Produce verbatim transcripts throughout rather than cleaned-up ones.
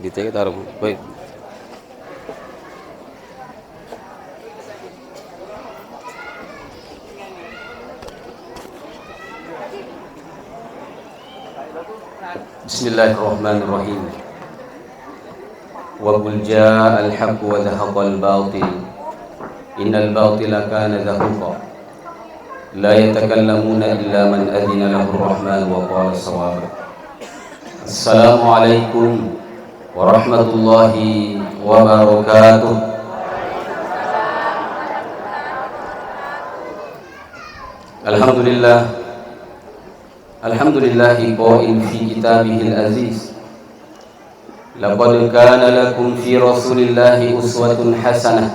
Kita taruh. Baik. Bismillahirrahmanirrahim. Wa qul ja'al haqq wa zahaqal batil. Innal batila kana zahuqa. La yatakallamuna illa man adzina lahu rahman wa qala shawaba. Assalamualaikum warahmatullahi wabarakatuh. Alhamdulillah. Alhamdulillahi qail fi kitabihil aziz. Laqad kana lakum fi Rasulillahi uswatun hasanah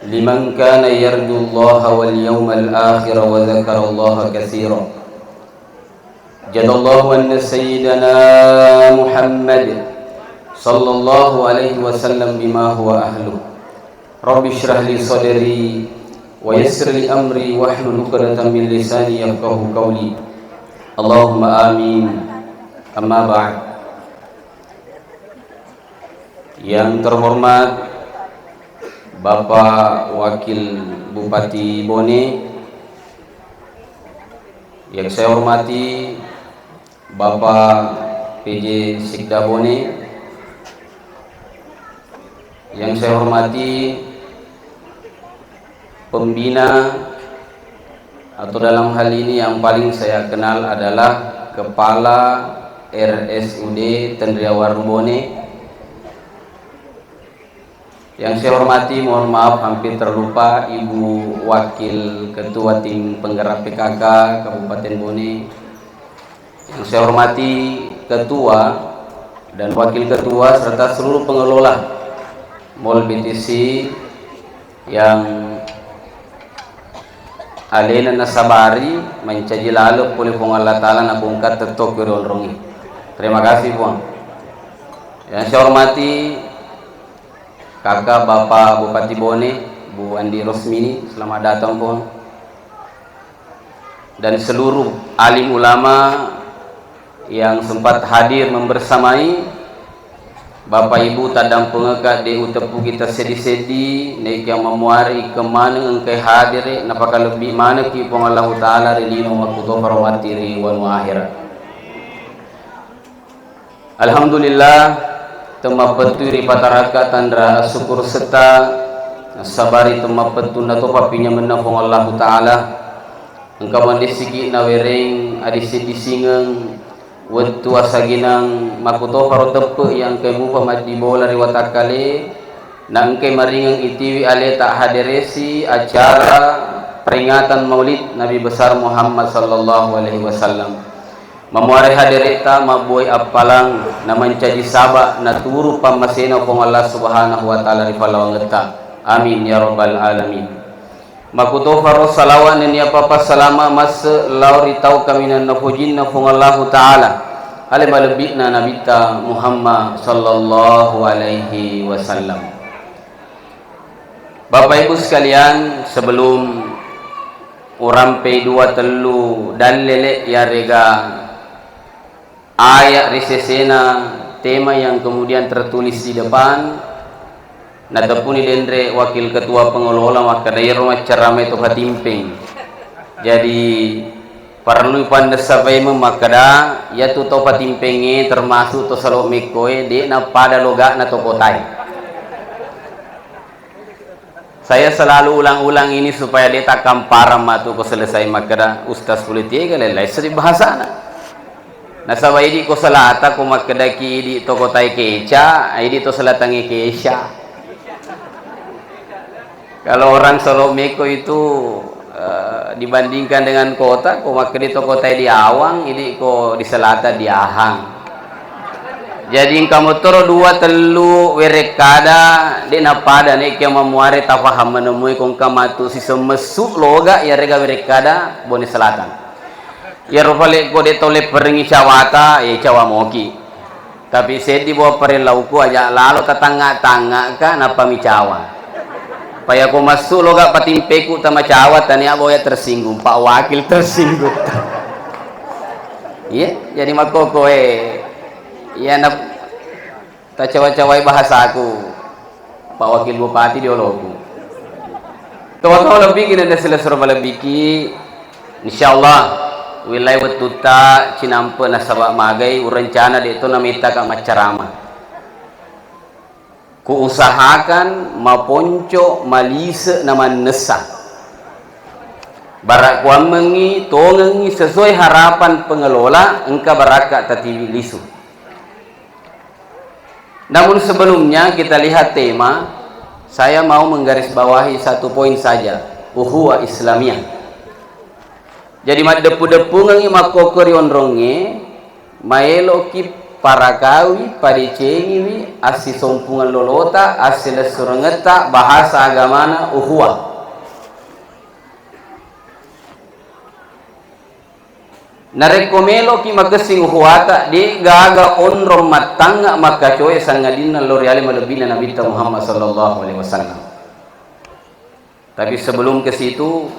liman kana yarjullaha wal yawmal akhir wa dzakarallaha katsira. Jazallahu anna sayyidana Muhammad sallallahu alaihi wasallam bima huwa ahluh. Rabbi shrah li sadri wa yassir li amri wahlul uqdatan min lisani yafqahu qawli. Allahumma amin. Amma ba'd. Yang terhormat Bapak Wakil Bupati Bone, yang saya hormati Bapak P J Sekda Bone, yang saya hormati pembina atau dalam hal ini yang paling saya kenal adalah Kepala R S U D Tenriawaru Bone. Yang saya hormati, mohon maaf hampir terlupa, Ibu Wakil Ketua Tim Penggerak P K K Kabupaten Bone. Yang saya hormati Ketua dan Wakil Ketua serta seluruh pengelola Mall B T C yang alena nasabari mancaji laleng pole Puang Allah Ta'ala nabongkar tettong ri onrongnge. Terima kasih, Puang. Yang saya hormati Kakak Bapak Bupati Bone, Bu Andi Rosmini, selamat datang, Puang. Dan seluruh alim ulama yang sempat hadir membersamai, Bapak Ibu, taddampengekka de' uteppuki tasseddi-seddi, naekiya mamuare ikkeng maneng engkai hadere, napakalebbi manekki Puang Allahu Ta'ala ri lino makkutoparo matti ri wanua ahera. Alhamdulillah, temmapettui ripatarakka tanra assukkuru setta, nassabari temmapettuna to pappinyamenna Puang Allahu Ta'ala. Engka mandessiki nawereng adising-disingeng wettu asagenang makkutoparo teppe' iya engkai mupa maddibola ri watakkale, na engkai maringeng itiwi aleta hadderesi acara peringatan Maulid Nabi Besar Muhammad sallallahu alaihi wasallam. Mamuare hadere'ta mabbuai appalang na mancaji saba' naturu pammasena Puang Allah Subhanahu wa Ta'ala ri pallawangetta. Amin ya rabbal alamin. Makkutoparo salawa nennia papassalama masse lao ri tau kaminang napojinna Puang Allahu Ta'ala, ale malebbi'na Nabitta Muhammad sallallahu alaihi wasallam. Bapak Ibu sekalian, sebelum urampei dua tellu dallele yarega aya' ri sesena tema yang kemudian tertulis di depan, nateppuni denre Wakil Ketua Pengelola makkeda, iyaro maccarama itu patimpeng. Jadi, parellui pannessa paimeng makkeda, iyatu to patimpengnge termasuk to salo mekkoe, de'na pada loga'na to kotae. Saya selalu ulang-ulang ini supaya de' takkamparang matu ko selesai makkeda, Ustaz Pulitiega lella seddi bahasana. Nasaba idi' ko selata ko makkedaki idi' to kotae keca, idi' to selatangnge kesya. Kalau orang Solok Mekko itu, eh, dibandingkan dengan kota, ko makkeda to kotae diawang, idi' ko di selatan diahang. Jadi engka motoro dua tellu werekkada, de' napada nekke mamuare tapaham menemui ko engka matu siseng messu loga yarega werekkada Bone Selatan. Iyaro pale ko de' tau lepperengngi cawata, eh, cawa moki. Tapi seddi bo parellauku aja' lalo tatangnga-tangngaka nappa micawa. Payako massu loga patimpeku tamacawa tania boya tersinggung, Pak Wakil tersinggung. Iya, jadi makkokkoe. Iya, nap-, Tacawa-cawai bahasaku, Pak Wakil Bupati di oloku. Tawa-tawa lebbi ki nanda silessureng malebbiki, insyaallah wilayah wettutta cinampe nasaba magai urencana de to namittaka maccarama. Kuusahakan maponco malise na mannessa. Bara kuammengi tongengi sesuai harapan pengelola engka barakka tatiwi lisu. Namun sebelumnya kita lihat tema, saya mau menggarisbawahi satu poin saja, ukhuwah Islamiyah. Jadi maddeppu-deppungengngi makkokko ri onrongnge, maeloki parakawi, padecengiwi assisompungeng lolota, assilessurengetta, bahasa agamana ukhuwah. Narekko meloki makessing ukhuwata, de gaga onrong mattangnga makkacoe sangadinna lao ri ale malebbina Nabitta Muhammad sallallahu alaihi wasallam. Tapi sebelum ke situ,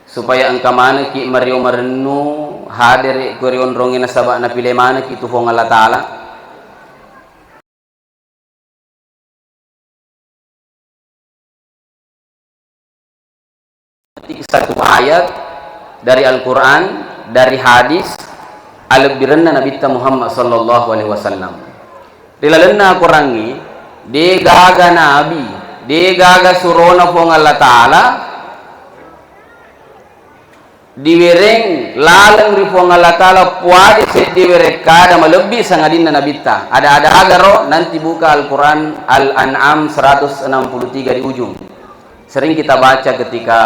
supaya engka manekki mario marennu hadere ko ri onrongnge nasaba napile manekki tu Puang Allah Taala. Satu ayat dari Al-Quran, dari hadis, alebbirenna Nabitta Muhammad sallallahu alaihi wasallam. Ri lalenna Al-Qurangnge, de gaga nabi, de gaga surona Puang Allah Taala, diwereng laleng ri Puang Allah Taala puade seddi werekkada malebbi sangadinna nabitta. Ada-ada agaro nanti buka Al-Quran Al-An'am seratus enam puluh tiga di ujung. Sering kita baca ketika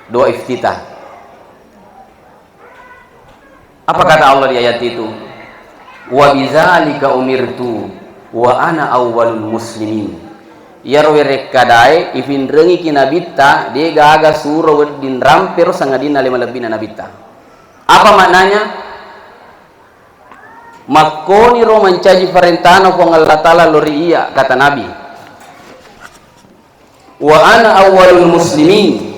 doa iftitah. Apa kata Allah di ayat itu? "Wa bidzalika umirtu wa ana awwalul muslimin." Iyaro werekkadae ifinrengiki nabitta, de gaga suro wedding rampero sangadinna ale malebbina nabitta. Apa maknanya? Makkoniro mancaji parentana Puang Allah Taala lao ri iyya, kata Nabi. "Wa ana awwalul muslimin."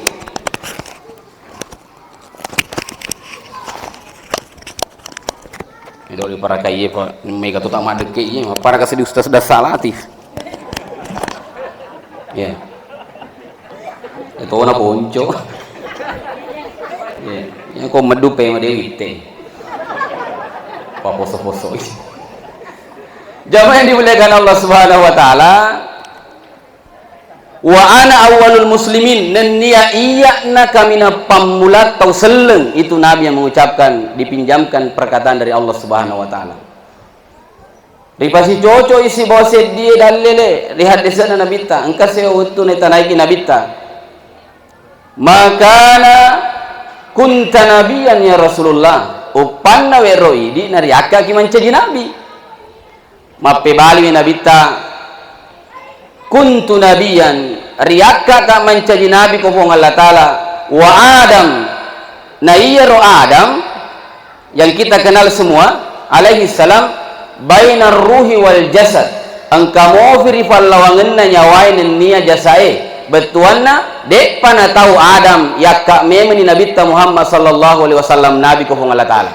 Ido di parakai iye, Pak. Mega tu tak madekke iye, para kasih di Ustaz Dasalatif. Ya. Itu na ponco. Ya, ya ko medu pe ma Dewi te. Apa poso-poso. Jamaah yang dimuliakan Allah Subhanahu wa taala, "Wa ana awwalul muslimin," nennia iyya'na kaminang pammula tau selleng, itu Nabi yang mengucapkan, dipinjamkan perkataan dari Allah Subhanahu wa taala. Ripasicoco'i sibawa seddie dallele ri haddese'na Nabitta, engka sewa wettu naitanaiki Nabitta. "Ma kana kunta nabiyan ya Rasulullah," uppanna wero idi nariakkaki mancaji nabi. Mappebaliwi Nabitta, "Kuntu nabiyan," riakkaka mancaji nabi ko Puang Allah Taala, "wa Adam," na iyaro Adam yang kita kenal semua, alaihi salam, "bainar ruhi wal jasad," engka mofi ri pallawangenna nyawae nennia jasae, bettuanna de'pa natau Adam, yakka memeni Nabitta Muhammad sallallahu alaihi wasallam nabi ko Puang Allah Taala.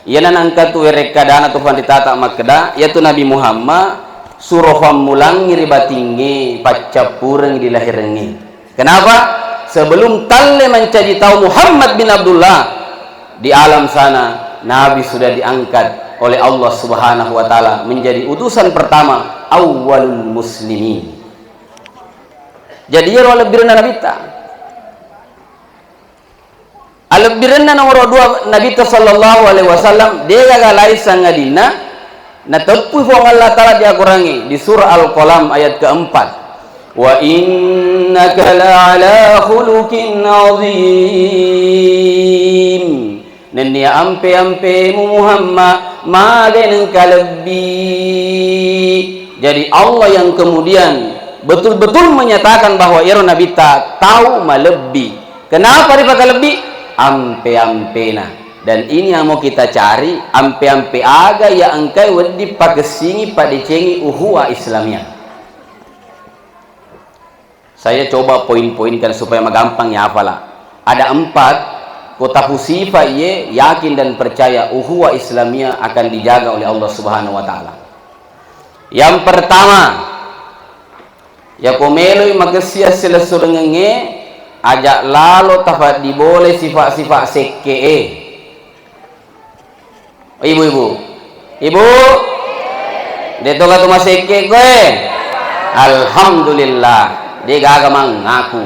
Iyana nangka tu werekkadana tu fanritata makkeda, iyatu Nabi Muhammad suro fammulangngi ri batingnge, paccappurengngi di lahirengnge. Kenapa? Sebelum talle mancaji tau Muhammad bin Abdullah, di alam sana Nabi sudah diangkat oleh Allah Subhanahu wa taala menjadi utusan pertama, awwalul muslimin. Jadi iyaro alebbirenna Nabitta. Alebbirenna nomoro dua Nabitta sallallahu alaihi wasallam, degaga lain sangadinna nateppui Puang Allah Taala di Al-Qurangnge, di surah Al-Qalam ayat keempat, "Wa innaka la'ala khuluqin azim." Nennia ampe-ampemu Muhammad magai nengka lebbi. Jadi Allah yang kemudian betul-betul menyatakan bahwa iyaro Nabitta tau malebbi. Kenapa ripakalebbi? Ampe-ampena. Dan ini yang mau kita cari, ampe-ampe aga iya engkai wedding pakessingi, padecengi ukhuwah Islamiyah. Saya coba poin-poinkan supaya magampang yafala. Ada empat, ko tapusifa iye, yakin dan percaya ukhuwah Islamiyah akan dijaga oleh Allah Subhanahu wa taala. Yang pertama, yako meloi makessi assilessurengengnge, aja lalo tafaddi bole sifa-sifa sekke'e. Ibu-ibu, ibu, de' toga tu masekke koe? Alhamdulillah, de' gaga mangaku.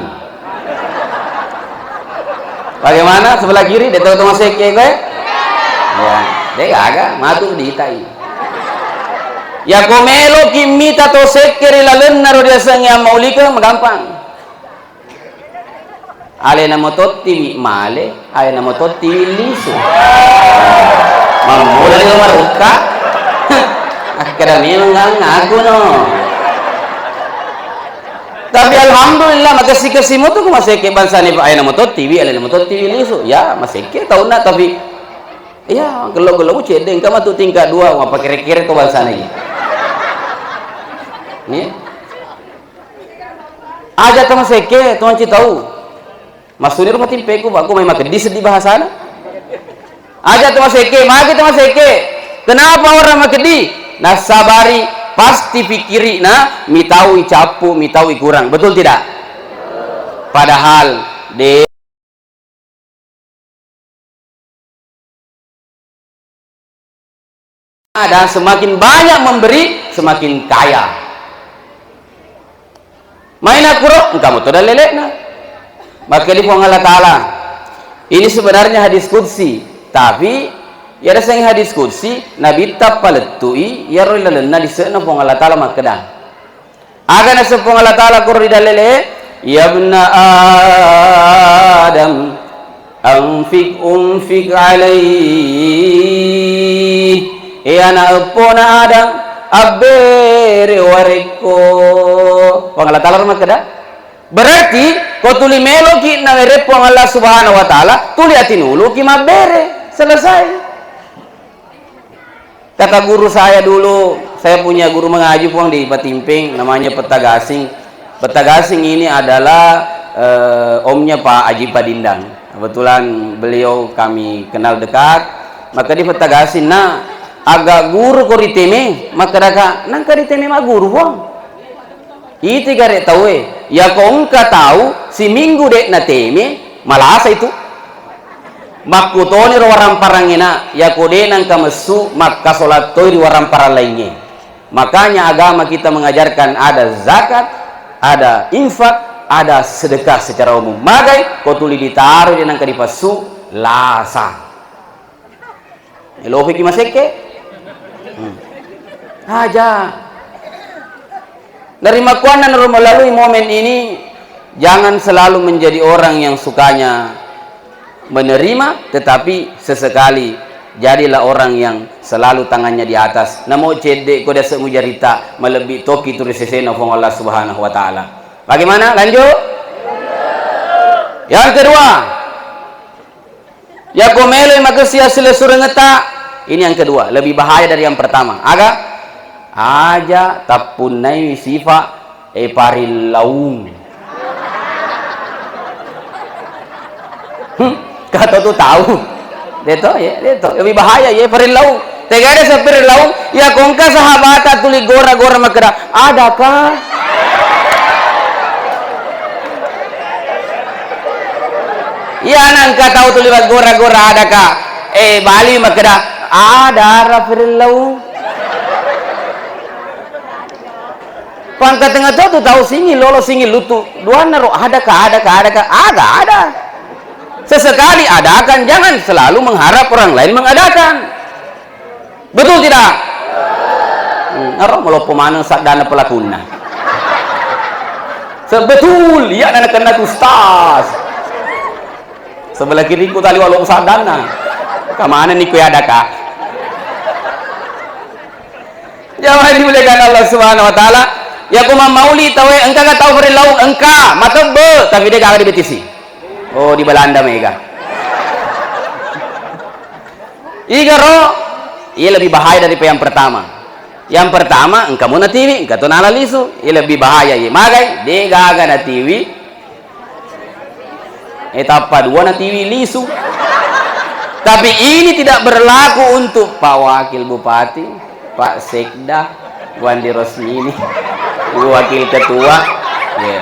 Bagaimana sebelah kiri? De' toga tu masekke koe? Ya, de' gaga, matu ditai. Yako meloki mita to sekke ri lalenna ro diasengnge ammaulike, magampang. Alena motottiwi male, alena motottiwi lisu. Mammula ri marukka. Akkeda memang ngang aku no. Tapi alhamdulillah, makessi-kessi mutu ku masekke bangsana, alena motottiwi, alena motottiwi lisu. Ya, masekke taunna, tapi ya, gello-gello mu cedde, engka matu tingkat dua, mappakere-kere ko bangsana iki. Nih. Aja to masekke, to manci tau. Massuni ro matimpeku, Pak, ku mai makeddi seddi bahasana. Aja to masekke, magi to masekke. Kenapa orang makeddi? Nassabari pasti pikkiri'na mitaui cappu, mitaui kurang. Betul tidak? Padahal de- Ada, semakin banyak memberi, semakin kaya. Maina kuro, engka moto dallele'na. Makkedi Puang Allah Ta'ala. Ini sebenarnya hadis qudsi, tapi iyaro seng hadis qudsi, Nabitta palettui iyaro ilalenna lise'na Puang Allah Ta'ala makkeda. Aga naseng Puang Allah Ta'ala koro ri dallele, "Ya ibna Adam, anfik unfik alaih." Eh, ana eppona Adam, abbere warekko. Puang Allah Ta'ala makkeda, berarti ko tuli meloki nawere Puang Allah Subhanahu wa Ta'ala, tuli atinuluki mabbere. Selesai. Kata guru saya dulu, saya punya guru mengaji, Puang, di Patimpeng, namanya Petta Gasing. Petta Gasing ini adalah, eh, omnya Pak Aji Padindang. Kebetulan beliau kami kenal dekat. Maka di Petta Gasing, "Nak, aga guru ko riteme?" Maka daka, "Nangka riteme ma guru, Puang?" Iti gare tauwe, yako engka tau siminggu de' nateme, malasa itu. Makkutoniro waramparangngena, yako de' nangka messu, makkasolat toi ri waramparang laingnge. Makanya agama kita mengajarkan ada zakat, ada infak, ada sedekah secara umum. Magai, ko tuli ditaro de' nangka dipassu, lasa. Elofiki masekke? Hmm. Aja. Dari makkuanna naro melalui momen ini, jangan selalu menjadi orang yang sukanya menerima, tetapi sesekali jadilah orang yang selalu tangannya di atas. Namo cedde ko dase mujarita, malebbi toki tu ri sesena Puang Allah Subhanahu wa Ta'ala. Bagaimana? Lanjut. Yang kedua, yako meloi makessi assilessurengetta, ini yang kedua, lebih bahaya dari yang pertama. Aga? Aja tappunnai sifa, eh, parillaung. Hmm, kata tu tahu. Deto, ya, deto. Lebih bahaya, ya, parillaung. Tegade sapir lau, ya kongka sahabata tuli gora-gora makkeda, "Adaka?" Iya nangka tau tuli maggora-gora, "Adaka?" Eh, bali makkeda, "Ada, ara pir lau." Pangkatengnga to tu tau singing lolo singing luttu. Duanna ro, "Adaka, adaka, adaka?" Aga ada. Sesekali adakan, jangan selalu mengharap orang lain mengadakan. Betul tidak? Hmm, aro maloppo maneng saddana pelakunna. Se-, betul, iya na nakenna tu ustaz. Sebelah kiriku tali walau saddana. Kamana ni kue adaka? Jamaah dimuliakan Allah Subhanahu wa Ta'ala, ya ku mammauli tawe, engka ga tau parillaung? Engka, matebbe, tapi de gaga di B T C. Oh, di Belanda mega. Igaro, iya lebih bahaya daripada yang pertama. Yang pertama, engka mo natiwi, engka to nala lisu. Iya lebih bahaya, iya. Magai, de gaga natiwi. Eh, tappa dua natiwi lisu. Tapi ini tidak berlaku untuk Pak Wakil Bupati, Pak Sekda. Bu Andi Rosmini, Bu Wakil Ketua. Iya.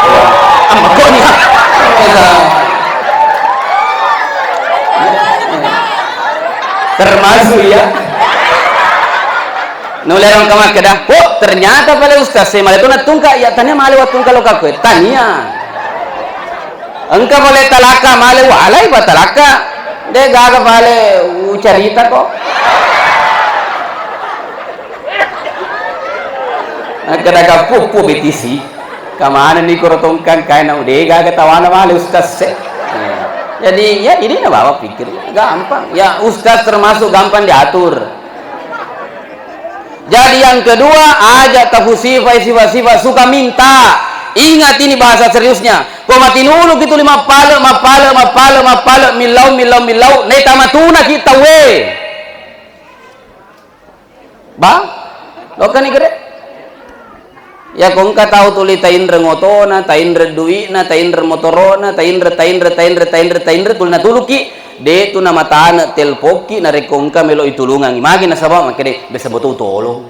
Iya. Ambekoni. Termasuk, ya. Nulerang ke makkeda, "Oh, ternyata pale ustaz, saya malah tu natungka, ya tania male watungka lo kakue." Tania. Engka pale talaka male walai pa talaka. De gaga pale ucarita ko. Nakkeda kapuppu B T C. Kamana ni koro tongkang kaina de gaga tawana male ustaz se. Jadi ya ini na bawa pikir gampang. Ya ustaz termasuk gampang diatur. Jadi yang kedua, aja tafu sifai sifat-sifat suka minta. Ingat ini bahasa seriusnya. Ko matinulu ki tuli mappale, mappale, mappale, mappale, millau, millau, millau, neta matuna ki tauwe. Ba? Lokani gere? Ya ko engka tau tuli tainre ngotona, tainre dui'na, tainre motorona, tainre, tainre, tainre, tainre, tainre, tuli natuluki, de tu namatane telpokki narekko engka melo itulungangi. Magi nasaba makkede, "Biasa betul tolong."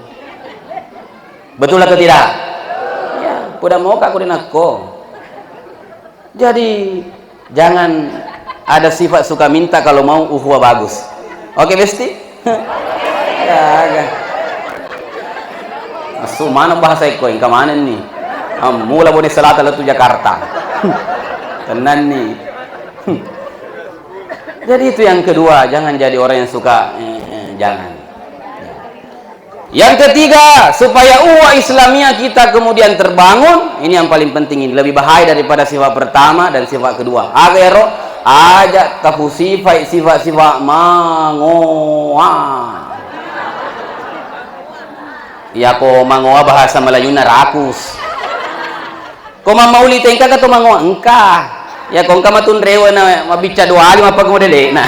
Betul atau tidak? Ya, poda moka ko denakko. Jadi, jangan ada sifat suka minta kalau mau ukhuwah bagus. Oke, Besti? Ya, aga. Asu mana bahasa iko, engka mana ni? Ah, mula Bone Selatan letu Jakarta. Tenang ni. Jadi itu yang kedua, jangan jadi orang yang suka, eh, eh, jangan. Yang ketiga, supaya uwa Islamiyah kita kemudian terbangun, ini yang paling penting ini, lebih bahaya daripada sifat pertama dan sifat kedua. Aga ero, aja tafu sifai sifat-sifat mangoa. Iya ko mangoa bahasa Melayuna rakus. Ko mammauli tengka ka to mangoa engka. Ya ko engka matunrewe na mabicca dua ali mappaga modele na.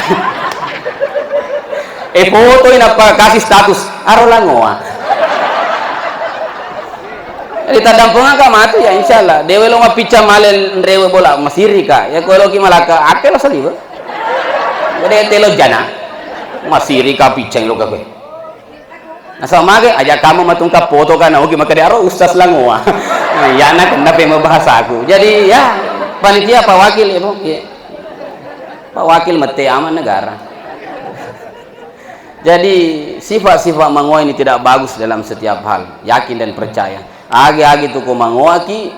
E foto ina pa kasih status aro langoa. Ri taddampengeng ka matu ya insyaallah. Dewe lo mapicca male nrewe bola masiri ka. Ya ko lo ki malaka ake lo saliwe. Gede telo jana. Masiri ka piccang lo ka kowe. Nasaba mage aja kamu matungka foto kana ogi makkeda aro ustaz langoa. Iyana kenna pe mabahasaku. Jadi ya panitia Pak Wakil ya, Bu. Iya. Pak Wakil mette aman negara. Jadi sifat-sifat mangoa ini tidak bagus dalam setiap hal. Yakin dan percaya. Agi-agi tu ko mangoaki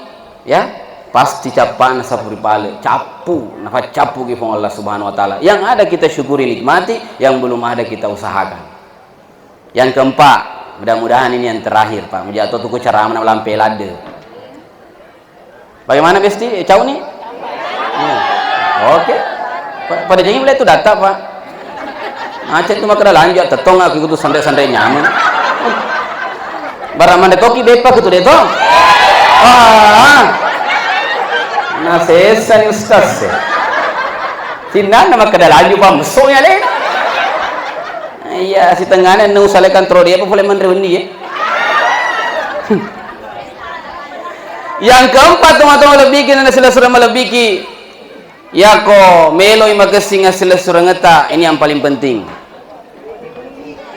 ya pasti cappana sapuri pale, cappu, nafaccappuki Puang Allah Subhanahu wa Ta'ala. Yang ada kita syukuri, nikmati, yang belum ada kita usahakan. Yang keempat, mudah-mudahan ini yang terakhir, Pak. Mujak to tuku ceramah na lampe ladde. Bagaimana, Besti? Eh, cau ni? Iya. Oke. Pa-, pada jadi mulai tu data, Pak. Aceh tu makkeda lanjut, tettong aku itu santai-santai nyaman. Barang mana toki bepa kutu de to? Ah. Nah, sesa ni ustaz. Sinnanna makkeda lanjut, Pak. Mesoknya le. Iya, sitengahnya nu salekan tro dia apa boleh menrewendi ya. Yang keempat, teman-teman malebbiki dan silessureng malebbiki, yako meloi makessing silessurengetta, ini yang paling penting.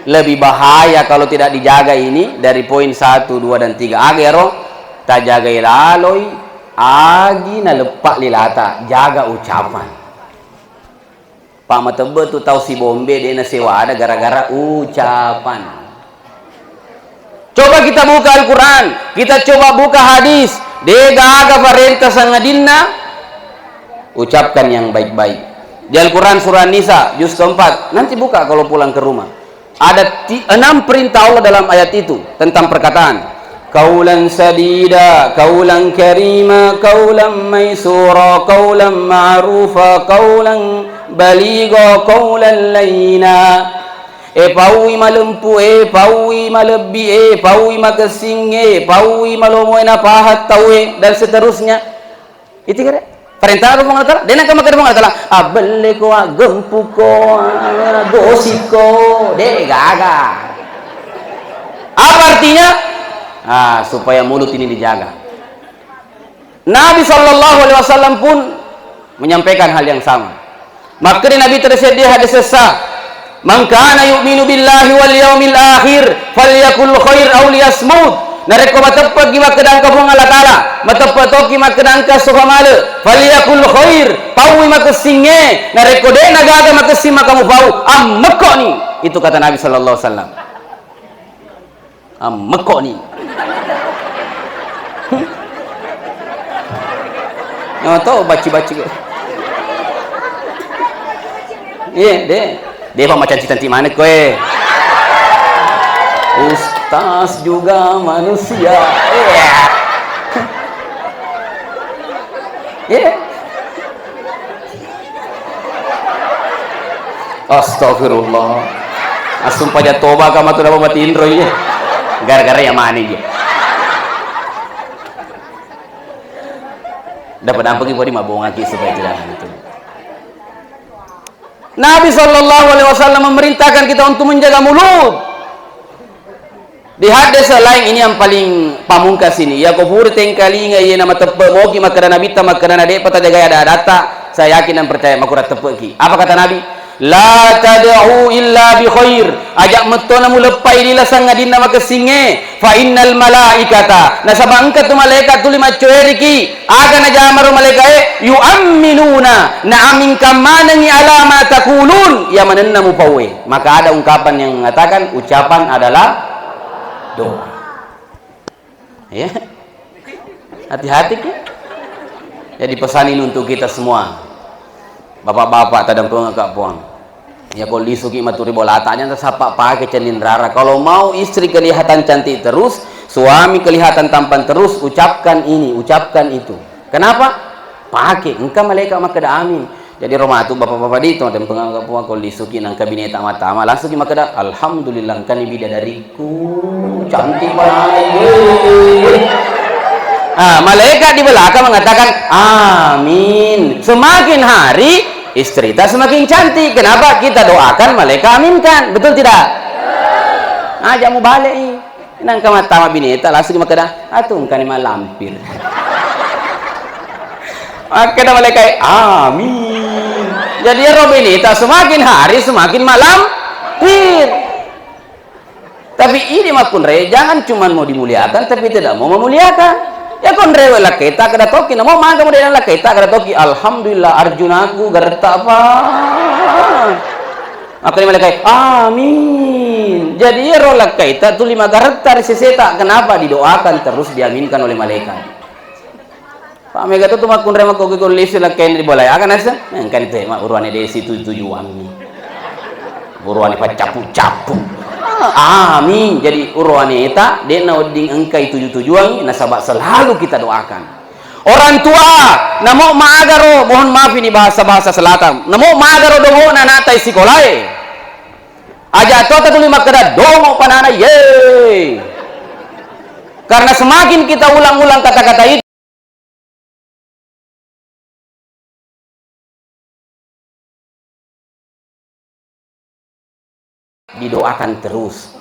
Lebih bahaya kalau tidak dijaga ini dari poin satu, dua, dan tiga. Agero tajagai laloi, agi naleppa lilata, jaga ucapan. Pak matebbe tu tau sibombe de nasewada gara-gara ucapan. Coba kita buka Al-Quran, kita coba buka hadis, de gaga parenta sangadinna ucapkan yang baik-baik. Di Al-Quran surah An-Nisa juz keempat, nanti buka kalau pulang ke rumah. Ada ti-, enam perintah Allah dalam ayat itu tentang perkataan. Qaulan sadida, qaulan karima, qaulan maisura, qaulan ma'rufa, qaulan baligha, qaulan layyina. E paui malempu, e paui malebbi, e paui makessing, e paui malomo e napahang tauwe, dan seterusnya. Itu kira. Perintah apa Puang Allah Ta'ala? Dena kama kira Puang Allah Ta'ala. Abelle ko, agempu ko, gosip ko, de gaga. Apa artinya? Ah, supaya mulut ini dijaga. Nabi sallallahu alaihi wasallam pun menyampaikan hal yang sama. Makkeda Nabi terseddi hadis sessa. "Man kana yu'minu billahi wal yaumil akhir, falyakul khair aw liyasmut." Narekko mateppe'ki makkeda engka Puang Allah Taala, mateppe' tokki makkeda engka sofa male, "falyakul khair," paui makessingnge, narekko de'na gaga makessing maka mupau, ammekko'ni. Itu kata Nabi sallallahu alaihi wasallam. Ammekko'ni. Nyawa to bacci-bacci ke. Iya, de. De, Pak, macantik-cantik mana kowe? Ustaz juga manusia. Iya. Iya. Astagfirullah. Assumpajang toba ka matu dapat matinro iya. Gara-gara yang mana iya? Dapat dampaknya bodi mabongaki supaya tidak itu. Nabi sallallahu alaihi wasallam memerintahkan kita untuk menjaga mulut. Di hadis lain ini yang paling pamungkas ini, ya ko pura tengkalinga iye na mateppe' moki makkeda Nabitta makkeda na de'pa tajagai ada-adatta, saya yakin dan percaya makura teppe'ki. Apa kata Nabi? "La tad'u illa bi khair." Aja' mettona muleppai lila sangadinna makessingnge. "Fa innal malaikata." Nasaba engka tu malaeka tuli maccoeriki. Aga najamaro malaekae? "Yu'amminuna." Naamingkan manengi ala ma taqulun. Iya manenna mupaue. Maka ada ungkapan yang mengatakan ucapan adalah doa. Ya. Hati-hati ki. Jadi pesan ini untuk kita semua. Bapak-bapak, tadampengekka Puang. Ya, ko lisuki matu ri bolata, jangan sappa pake cenning rara. Kalau mau istri kelihatan cantik terus, suami kelihatan tampan terus, ucapkan ini, ucapkan itu. Kenapa? Pake. Engka malaeka makkeda amin. Jadi ro matu bapak-bapak di to, tadampengekka Puang, ko lisuki nangka bineta mattama, langsungki makkeda, "Alhamdulillah, engkani bidadariku. Cantik banget." Ah, malaikat di belakang mengatakan, "Amin." Semakin hari, istrita semakin cantik. Kenapa? Kita doakan, malaikat aminkan. Betul tidak? Aja' mubalei. Nangka mattama bineta, langsung makkeda, "Atu engkani malampir." Makkeda malaekae, "Amin." Jadi ero bineta semakin hari semakin malampir. Tapi ini makkunrai, jangan cuman mau dimuliakan tapi tidak mau memuliakan. Ya konrewe lakkaita kada toki, namo maga modena lakkaita kada toki, "Alhamdulillah, arjunaku garetta apa?" Makkani malaekae, "Amin." Jadi iyaro lakkaita tuli magaretta ri seseta. Kenapa? Didoakan terus, diaminkan oleh malaikat. Pak, mega tu makkunrai makkoki ko lisu lakkaina di bolai. Aga naseng? Engkani tu, Mak, uruane de' situju-tujuangngi. Uruane paccapu-capu. Ah, amin. Jadi uruane eta de'na wedding engkai tuju-tujuangngi, nasaba selalu kita doakan. Orang tua, namo magaro, mohon maaf ini bahasa-bahasa selatan. Namo magaro dongo'na ana'ta sikolae. Aja' to tuli makkeda dongo' panana, ye. Karena semakin kita ulang-ulang kata-kata itu, didoakan terus.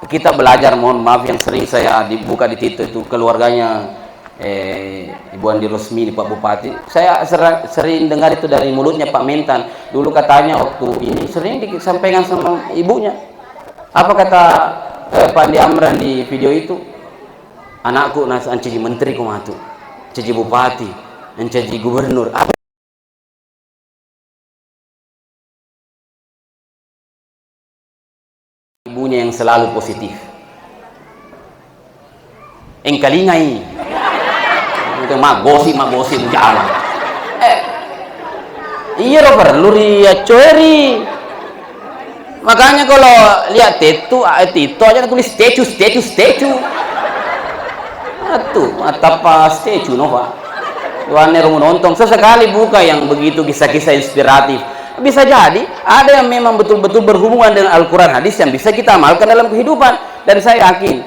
Kita belajar, mohon maaf, yang sering saya dibuka di TikTok itu, keluarganya, eh, Ibu Andi Rusmini, Pak Bupati. Saya sera-, sering dengar itu dari mulutnya Pak Mentan. Dulu katanya waktu ini sering disampaikan sama ibunya. Apa kata, eh, Pak Andi Amran di video itu? "Anakku nas-, ancaji menteri ko matu, ancaji bupati, ancaji gubernur." Apa ibunya yang selalu positif. Engkalingai. Itu maggosip, maggosip jama. Eh, iyaro perlu riaccoeri. Makanya kalau lihat tetu, eh, tito aja tulis statue, statue, statue. Atu, matappa statue no, Pak. Luanne ro menonton. Sesekali buka yang begitu kisah-kisah inspiratif. Bisa jadi ada yang memang betul-betul berhubungan dengan Al-Quran hadis yang bisa kita amalkan dalam kehidupan. Dan saya yakin,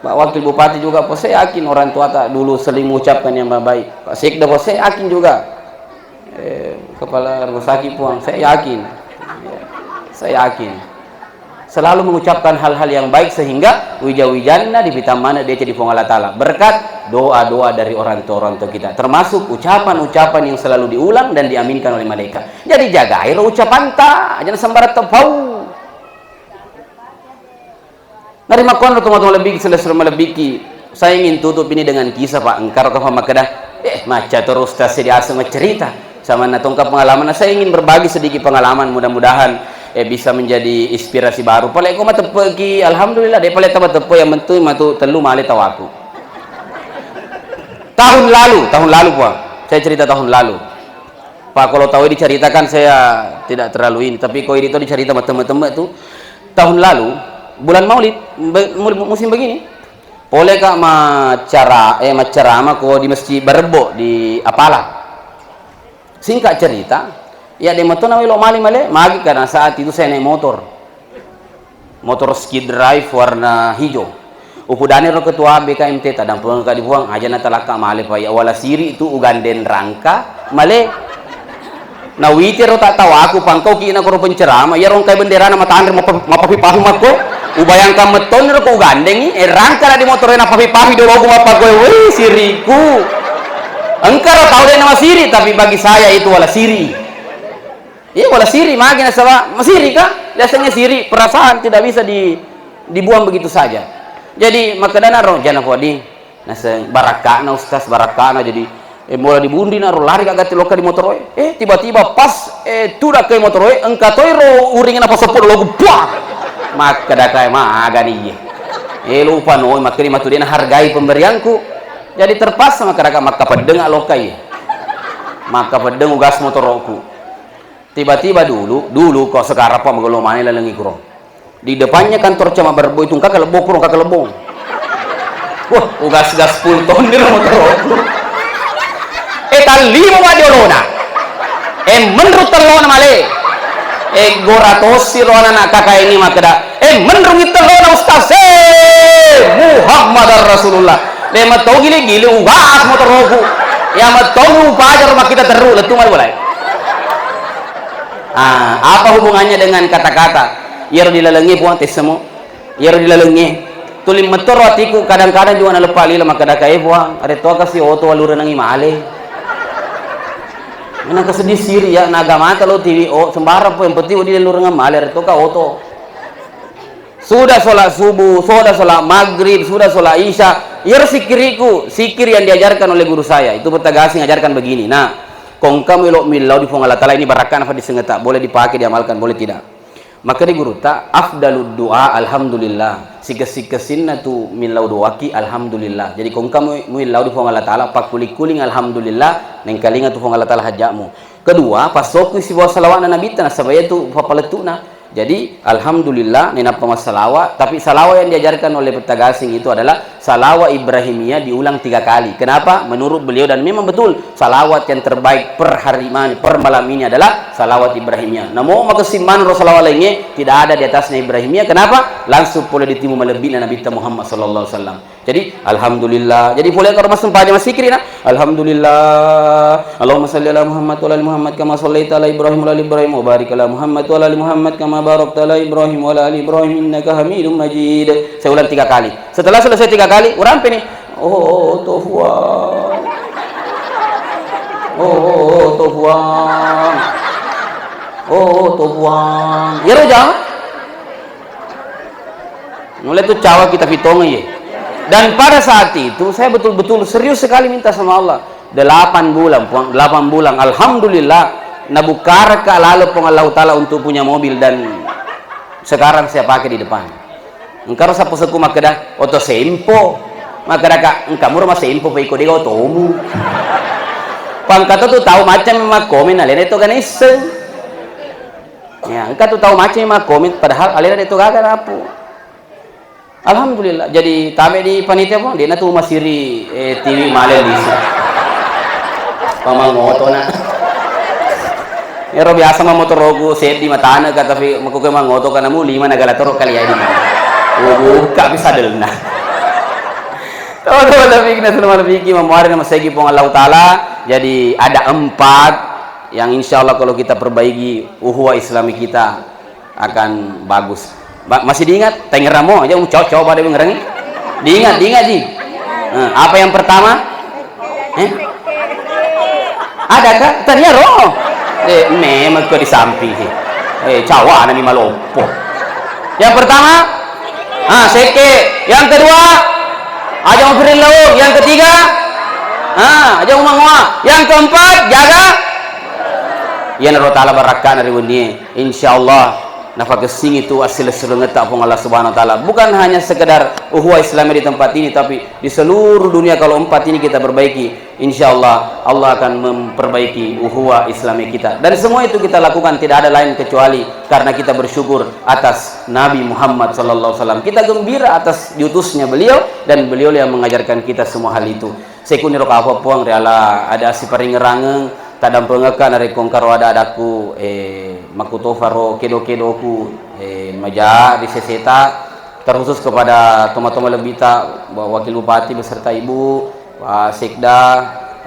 Pak Wakil Bupati juga, Pak, saya yakin orang tua tak dulu sering mengucapkan yang baik-baik. Pak Sekda, Pak, saya yakin juga. Eh, kepala rumah sakit Puang, saya yakin. Ya, saya yakin. Selalu mengucapkan hal-hal yang baik sehingga wija-wijanna dipitamana dia jadi Puang Allah Ta'ala. Berkat doa-doa dari orang tua-orang tua kita. Termasuk ucapan-ucapan yang selalu diulang dan diaminkan oleh malaikat. Jadi jagai ro ucapanta, jangan sembarang tepau. Narimakkuanro tomatoa malebbiki, sella-sella malebbiki, saya ingin tutup ini dengan kisah, Pak. Engkaro kapang makkeda, eh, macca toro ustaz e diaseng maccerita. Samanna tongka pengalaman, saya ingin berbagi sedikit pengalaman, mudah-mudahan, eh, bisa menjadi inspirasi baru. Pale ko mateppeki, alhamdulillah, de pale taba teppe, yang penting matu tellu male tawaku. Tahun lalu, tahun lalu, Pak. Saya cerita tahun lalu. Pak, kalau tahu diceritakan saya tidak terlalu ini, tapi kau itu dicerita sama teman-teman tuh. Tahun lalu, bulan Maulid, be-, mul-, musim begini, poleka macara-, eh, maccarama ko di Masjid Barebbo di Apala. Singkat cerita, ya de moto na welo mali male, magi karena saat itu saya naik motor. Motor Skid Drive warna hijau. Upudani ro ketua B K M T, tadampengka di Puang, aja natalakka male, Pak, ya wala siri tu ugandeng rangka male. Nawiti ro tak tahu aku, pangkau ki na koro pencerama, ya rongkai benderana matanre mapa-, mapapi-papi makko. Ubayangkan metton ro ko ugandengi, eh, rangka di motore napapi-papi doloku mapakko, wih, siriku. Engka ro tau de nama siri, tapi bagi saya itu wala siri. Iya, wala siri, magi nasaba masiri ka? Biasanya siri, perasaan tidak bisa di-, dibuang begitu saja. Jadi, makkedana ro, jana podi. Naseng, barakkana, Ustaz, barakkana. Jadi, eh, mula dibundi na ro, lari ka gatti lokka di motoroe. Eh, tiba-tiba pas, eh, tudakkai motoroe, engka toi ro uring napaseppo doloku, buang! Makkeda kai, magani iye. Eh, lupa no, makkeda matu de nahargai pemberianku. Jadi terpaksa makkeda ka, makkapeddeng lokka iye. Makkapeddeng ugas motoroku. Tiba-tiba dulu, dulu kok sekarang pa magolo mane lalengi kuro. Di depannya kantor camat Barebbo itu engka kalebbo kuro, engka kalebbo. Wah, ugas-gas full ton di motoroku. Eh, tallimo ma diolona. Eh, menru tellona male. Eh, gora tosi ro anak-anak K K N I makkeda, eh, menrungi tellona Ustaz. Eh, Muhammadar Rasulullah. De metto gili-gili ugas motoroku. Ya metto upajar makkita terru lettu male bolai. Ah, apa hubungannya dengan kata-kata? Iyaro dilalengnge Puang tessemo. Iyaro dilalengnge. Tuli mettoro atiku kadang-kadang juga naleppa lila makkeda ka, "Eh, Puang, arettoa kasi oto walurenangi male." Menang kesedih siri ya, naga mata lo tiwi o, sembarang po, yang penting udi lurengeng male, arettoka oto. Sudah sholat subuh, sudah sholat maghrib, sudah sholat isya, iyaro sikiriku, sikir yang diajarkan oleh guru saya, itu Pettagasing ajarkan begini. Nah, kongka melo millau di Puang Allah Ta'ala ini, barakkana fa disengeta, boleh dipakai, diamalkan, boleh tidak. Maka di gurutta, afdalud du'a alhamdulillah. Sikes-sikesinna tu millau doaki alhamdulillah. Jadi kongka mu-, muillau di Puang Allah Ta'ala, pakkuling-kuling alhamdulillah, nengkalinga tu Puang Allah Ta'ala hajja'mu. Kedua, passokku sibawa salawatna Nabitta, nasaba iya tu papalettuna. Jadi, alhamdulillah, nainappa massalawa, tapi salawa yang diajarkan oleh Pettagasing itu adalah salawa Ibrahimiyah diulang tiga kali. Kenapa? Menurut beliau, dan memang betul, salawat yang terbaik per hari ini, per malam ini adalah salawat Ibrahimiyah. Namo makessing maneng ro salawat lainnya, tidak ada di atasnya Ibrahimiyah. Kenapa? Langsung pole ditimu malebbi'na Nabitta Muhammad sallallahu alaihi wasallam. Jadi, alhamdulillah. Jadi, pole karo massempajang massikiri na, alhamdulillah. Allahumma salli ala Muhammad wa ala ali Muhammad kama sallaita ala Ibrahim wa ala ali Ibrahim wa barik ala Muhammad wa ala ali Muhammad kama barakta ala Ibrahim wa ala ali Ibrahim innaka Hamidum Majid. Saya ulang tiga kali. Setelah selesai tiga kali, urampe ni. Oh, oh, oh, to Puang. Oh, oh, oh, to Puang. Oh, oh, oh, to Puang. Iyaro jama. Mulai tu cawa kita pitongi. Dan pada saat itu saya betul-betul serius sekali minta sama Allah. Delapan bulan, Puang, delapan bulan. Alhamdulillah, nabukaraka lalo Puang Allah Ta'ala untuk punya mobil dan sekarang saya pakai di depan. Engkaro sappo sekku makkeda, "Oto sempo." Makkeda ka, "Engka muro masempo, pa iko dega otomu." Pangkato tu tau macam makkomen, alena itu kan iseng. Ya, engka tu tau macam makkomen, padahal alena itu gaga napu. Alhamdulillah, jadi tabe di panitia pun, dia tu masiri, eh, T V male lisu. Pamang oto na. Ero biasa ma motoroku seddi matane ka, tapi mako ke mangoto ka namu lima nagala toro kali ya di mana. Buka bisa delna. Teman-teman, lebih kita semua lebih kita memuari nama segi Puang Allah Ta'ala. Jadi ada empat yang insya Allah kalau kita perbaiki, uhuwa Islami kita akan bagus. Ba-, masih diingat? Taingeramo aja, cowok-cowok pada mengerangi. Diingat, diingat, Ji. Nah, apa yang pertama? Eh? Ada, Kak? Tania roh. Eh, memang ke di samping. Eh, cawana mi maloppo. Yang pertama, ah, seke. Yang kedua, aja mafirin lau. Yang ketiga, ah, aja umangoa. Yang keempat, jaga. Iya naro tala barakkana ri wennie. Insyaallah. Nafakessingi tu assilessurengetta Puang Allah Subhanahu wa Ta'ala. Bukan hanya sekedar ukhuwah Islamiyah di tempat ini, tapi di seluruh dunia, kalau empat ini kita perbaiki, insya Allah, Allah akan memperbaiki ukhuwah Islamiyah kita. Dan semua itu kita lakukan tidak ada lain kecuali karena kita bersyukur atas Nabi Muhammad sallallahu alaihi wasallam. Kita gembira atas diutusnya beliau, dan beliau yang mengajarkan kita semua hal itu. Sekuniro kapang Puang riala ada siparingerangeng, tadampengekka narekko engkaro ada-adakku, eh, makkutofaro kedo-kedoku, eh, maja ri seseta, terkhusus kepada toma-toma lebbita, Wakil Bupati beserta Ibu, Pak Sekda,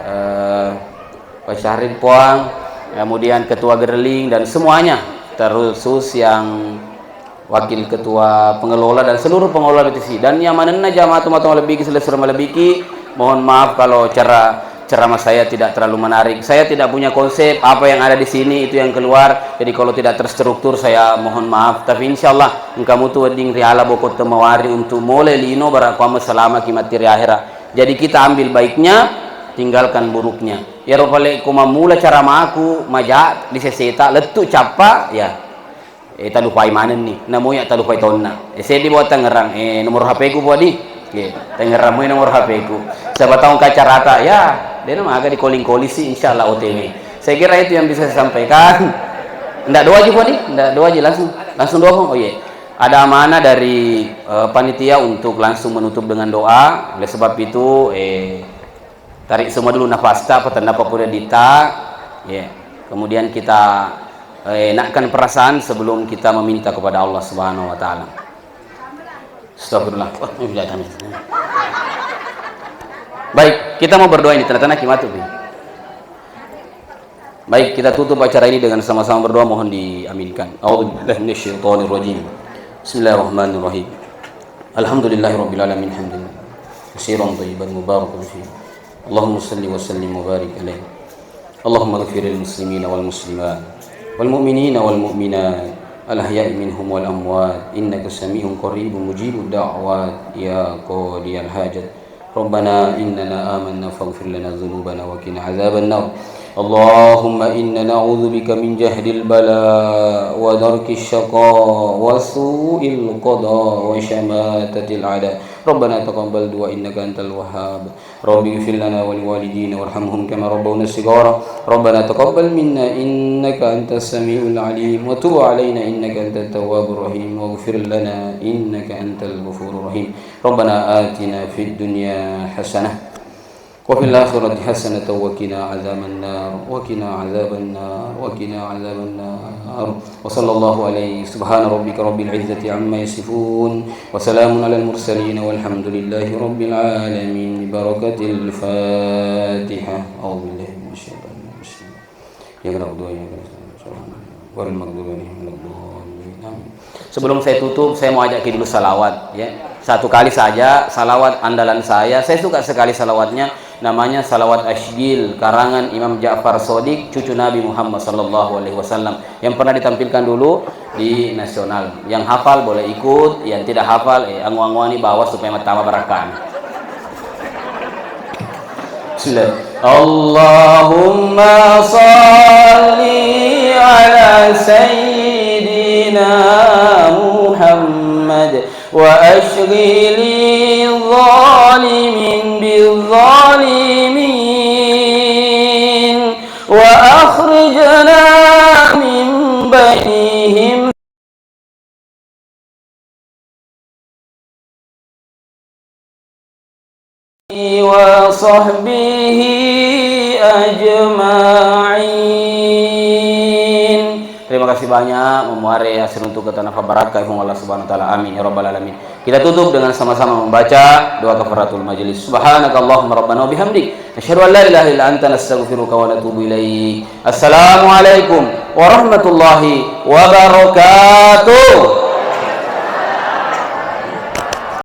eh, Pak Syahrin Puang, kemudian Ketua Gerling dan semuanya, terkhusus yang Wakil Ketua Pengelola dan seluruh pengelola B T C. Dan yang manenna jamaah tomatoa malebbiki, silessureng malebbiki, mohon maaf kalau cara ceramah saya tidak terlalu menarik. Saya tidak punya konsep, apa yang ada di sini itu yang keluar. Jadi kalau tidak terstruktur, saya mohon maaf. Tapi insya Allah engka mutu wedding riala bokong temawari untuk mole lino, bara kuamma selama ki matti ri akhirat. Jadi kita ambil baiknya, tinggalkan buruknya. Iyaro pale ko mammula caramaku maja di seseta, lettu cappa, ya. Eh, talupai manenni. Namo iya talupai tonna. Eh, seddi bawa tangerang. Eh, nomor H P-ku, Puang, di. Oke, tangerang moi nomor H P-ku. Siapa tahu engka acarata. Ya, dena maga di calling-calling sih, insya Allah O T W. Saya kira itu yang bisa saya sampaikan. Ndak doa ji, Puang, di? Ndak doa ji, langsung. Langsung doa, Puang. Oh, iya. Ada amanah dari, eh, panitia untuk langsung menutup dengan doa. Oleh sebab itu, eh, tarik semua dulu nafasta, apa tanda apa pura dita, ya. Kemudian kita, eh, enakkan perasaan sebelum kita meminta kepada Allah Subhanahu wa Ta'ala. Astagfirullah. Wah, ini tidak ada. Baik, kita mau berdoa ini, tanda-tanda kimatu, Pi. Baik, kita tutup acara ini dengan sama-sama berdoa, mohon diaminkan. A'udzubillahi minasyaitonirrajim. Bismillahirrahmanirrahim. Alhamdulillahirabbil alamin, hamdan katsiran thayyiban mubarakan fih. Allahumma shalli wa sallim wa barik alaihi. Allahumma ighfir lil muslimina wal muslimat, wal mu'minina wal mu'minat, al ahya'i minhum wal amwat, innaka sami'un qaribun mujibud da'wat, ya qadiyal hajat. Rabbana innana amanna faghfir lana dzunubana wa qina adzabannar. Allahumma inna na'udzubika min jahdil bala wa darkis syaqa wa su'il qada wa syamatatil a'da. Rabbana taqabbal du'a innaka antal wahhab. Rabbi ighfir lana wa liwalidina warhamhum kama rabbawna shighara. Rabbana taqabbal minna innaka antas samiul alim wa tub alaina innaka antat tawwabur rahim waghfir lana innaka antal ghafurur rahim. Rabbana atina fid dunya hasanah wa fil akhirati hasanatan wa qina adzabannar, wa qina adzabannar, wa qina adzabannar. Wa sallallahu alaihi, subhana rabbika rabbil izzati amma yasifun, wa salamun alal mursalin, walhamdulillahi rabbil alamin. Bi barakatil Fatihah. A'udzu billahi minasyaitonir rajim. Iyyaka na'budu wa iyyaka nasta'in. Ghairil maghdubi alaihim waladdallin. Amin. Sebelum saya tutup, saya mau ajak dulu salawat, ya. Satu kali saja, salawat andalan saya. Saya suka sekali salawatnya, namanya Salawat Asjil, karangan Imam Ja'far Shadiq, cucu Nabi Muhammad sallallahu alaihi wasallam, yang pernah ditampilkan dulu di nasional. Yang hafal boleh ikut, yang tidak hafal, eh, angu-anguani bawa supaya matama barakkana. Bismillah. Allahumma salli ala sayyidina Muhammad wa ashghili zalimin bil zalimin wa akhrijna min bainihim wa sahbihi ajma'in. Terima kasih banyak, memuare asruntuk ke tanah barakah, Allah Subhanahu wa Ta'ala. Amin ya Rabbal Alamin. Kita tutup dengan sama-sama membaca doa kafaratul majelis. Subhanakallahumma rabbana wa bihamdik. Nasyhadu an la ilaha illa anta nastaghfiruka wa natubu ilaik. Assalamualaikum warahmatullahi wabarakatuh.